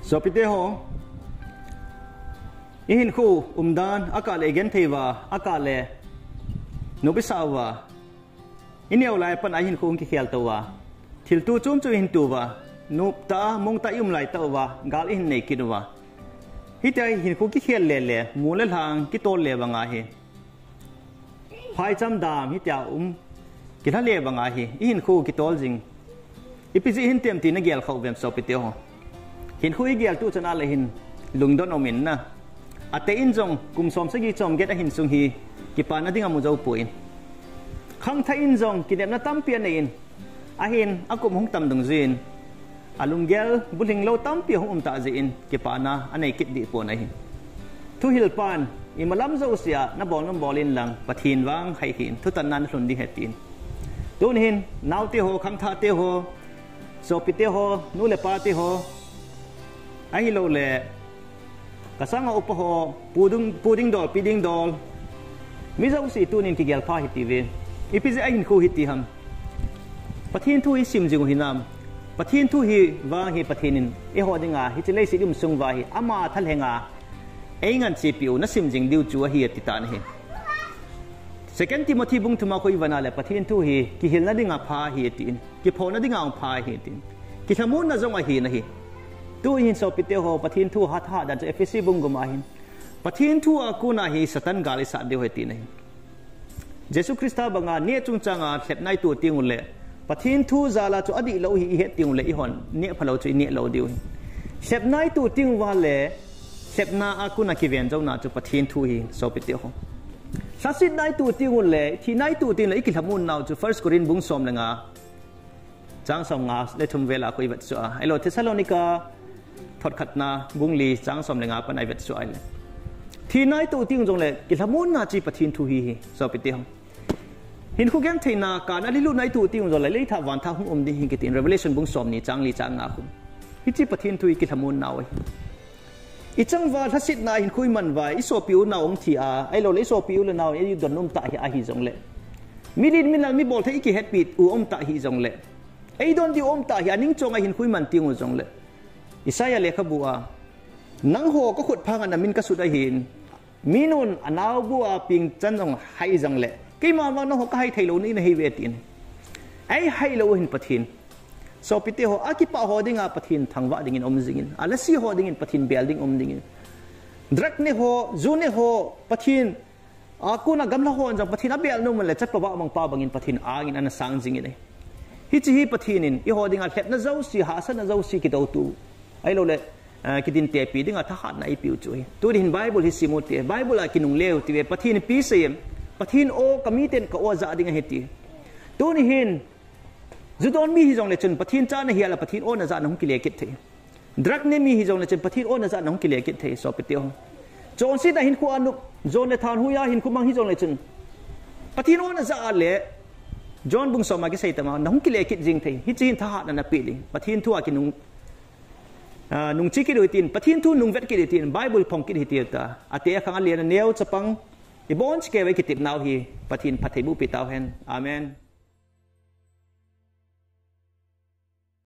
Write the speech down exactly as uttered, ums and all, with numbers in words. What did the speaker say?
Sopite ho, ihinkho umdan, akah le igenthei uva, akah le nopsah uva, ineo lai a pat a ihinkho hung kikhel tou va, thil tu chom chom ihin tou va, noptah a, mongtah a ium lai tah uva, gal ihin nei kit uva. Hitia hinkho kikhel le le, mun le lhang kitol le banga hi, phaicham dam hitia um kilha le banga hi, ihinkho kitol jing. Ipi jeh hin tem ti nagel kha uvem sopite ho? Hinkho igel tu chan a le hin lungdon um in na. Ateh in jong kum som sagi chom get ahin sung hi, kipana ding amu jou poi. Khangthah in jong kinepna tampi anei in, ahin akum hung tam dungjuiyin, alunggel bulhing lou tampi hung um tah jeh in, kipana anei kit deh pon ahi. Thuhilpan, imalam jousea nabol nom bol in lang, Pathen vang haikhel in, thutanna nalhun ding ahi tin. Tuni hin, naote ho, khangthahte ho, sopite ho, nu le pate ho, ahilouleh kasanga upa ho, pu ding, pu ding dol, pi ding dol, mi jouse tunin kigel pha hite uve. Ipi jeh a hinkho hiti ham? Pathen thu isim jing u hinam? Pathen thu hi vang hi Pathen in eiho dinga hiche leiset ium sung uva hi ama thalhenga einganchepi u nasim jing diu chu ahi ati tan ahi. Second Timothy bung thum a khu ivet a le Pathen thu hi kihilna dinga pha ahi tin, kiphona dinga pha ahi tin, kilhamonna jong ahi nahi. Tuhin sopite ho, Pathen thu hatah dan chu Ephesi bung gup a hin, Pathen thu a kona hi Satan gal isat diu ahi tin ahi. Jesu Christa banga neh chungchanga lhepna itoh teng uleh, Pathen thu jal a chu adihlou hi ihet teng uleh, eihon neh phalou chu ineh lou diu ahi. Lhepna itoh teng uva le, lhepna a kona kiven jouna chu Pathen thu ahi sopite ho. Lhasetna itoh teng uleh, thina itoh teng uleh ikilhamon nau chu First Corinth bung som le nga, chang som nga le thum vel a khu ivet suh a, ahilou Thessalonica thot khatna bung li chang som le nga a pat a ivet suh a ahile, thina itoh teng jongle kilhamonna chu Pathen thu ahi, sopite ho. Hinkho gentheina, kana lelutna itoh teng jongle leitha vantha hung um ding ahi kitin Revelation bung som ni chang li chang nga khu. Hiche Pathen thu hi kilhamon nau ahi. Ichang uva lhasetna hinkho iman uva, isopi unau hung thi a, ahilouleh isopi u le nau eidon nom tah hi ahi jongle, milen milal mibol thei ikihetpi u um tah hi jongle, eidon diu um tah hi, aning chonga hinkho iman teng u jongle, Isaiah lekhabu a, nangho kakhut phanga namin kasut ahin, minun anaobu a pengchan jong hai jongle, keima vang nangho kahai theilou nahi uve tin. Eihailou u hin Pathen, sopite ho, akipah ho dinga Pathen thangvah dingin um jingin, alasi ho dingin Pathen bel ding um dingin, drug ne ho, ju ne ho, Pathen a kona gamla hon jong Pathen abel nom le chatpa vah mangpa bangin Pathen angin ana sang jingin ahi. Hiche hi Pathen in eiho dinga lhepna jouse, hahsatna jouse kidoutu, ahilouleh, eh, kidintepi dinga thahatna eipeu chu ahi. Tuni hin Bible hi sim u hite, Bible a kinungle u hite, Pathen ipi asei em? Pathen o, kamiten ka o jah ding ahi ti. Tuni hin ju don mi hijongle chun Pathen cha nahi a le Pathen o najah nahung kile kit thei. Drug ne mi hijongle chun Pathen o najah nahung kile kit thei sopite ho. Chonsetna hinkho a nop, jon le thanhoiya hinkho mang hijongle chun Pathen o najah a le John bung som a kisei tah ma nahung kile kit jing thei. Hiche hin thahatna napeh ding. Pathen thu a kinung, ah, nungche kit u hitin, Pathen thu nungvet kit u hitin, Bible phong kit u hiti ta. Ateh akhang alen aneo chapang ibonchauva ikitepnau hi Pathen phattheiboh peh tauhen. Amen.